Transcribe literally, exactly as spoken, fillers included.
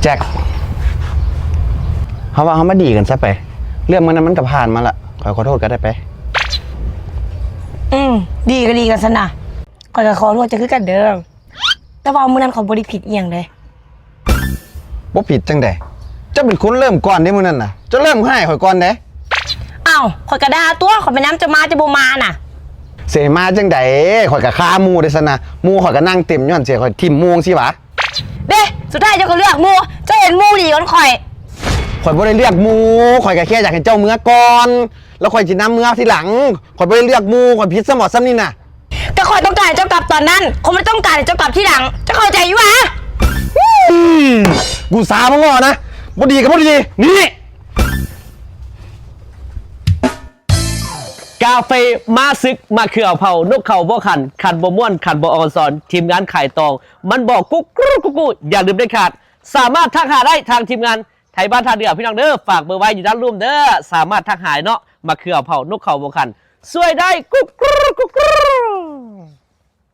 แจ็ค เฮาว่าเฮามาดีกันซะไป เรื่องมื้อนั้นมันก็ผ่านมาละ ข้อยขอโทษก็ได้ไป อืม ดีก็ดีกันซะนะ ข้อยก็ขอโทษเจ้าคือกันเด้อ แต่ว่ามื้อนั้นข้อยบ่ได้ผิดอีหยังเด้ บ่ผิดจั่งใด เจ้าเป็นคนเริ่มก่อนเด้มื้อนั้นน่ะ เจ้าเริ่มฮ้ายข้อยก่อนเด้ อ้าว ข้อยก็ด่าตั๊ว ข้อยไปนำเจ้ามาเจ้าบ่มาน่ะ เสมาจั่งใด ข้อยก็คาหมู่เด้ซั่นน่ะ หมู่ข้อยก็นั่งเต็มย้อนเสข้อยถิ่มหมู่จั่งซี้หวา เด้ สุดท้ายเจ้าก็เลือกหมู่ เจ้าเห็นหมู่ดีกว่าข้อย ข้อยบ่ได้เลือกหมู่ ข้อยก็แค่อยากให้เจ้าเมือก่อน แล้วข้อยสินำเมือทีหลัง ข้อยบ่ได้เลือกหมู่ ข้อยผิดซ้ำบ่ซ้ำนี่น่ะ ก็ข้อยต้องการให้เจ้ากลับตอนนั้น ข้อยบ่ได้ต้องการให้เจ้ากลับทีหลัง เจ้าเข้าใจอยู่หวา อืม กูสาบ่งอนะ บ่ดีก็บ่ดี นี่ กาเฟมาศึก มาคือเอาเผา นกเขาบ่ขัน ขันบ่ม่วน ขันบ่ออนซอน ทีมงานขายตอง มันบอกกุ๊กกรูกุ๊กกู อย่าลืมเด็ดขาด สามารถทักหาได้ทางทีมงานไทยบ้านท่าเดือพี่น้องเด้อ ฝากเบอร์ไว้อยู่ด้านลุ่มเด้อ สามารถทักหาเนาะ มาคือเอาเผา นกเขาบ่ขัน ช่วยได้กุ๊กกรูกุ๊กกรู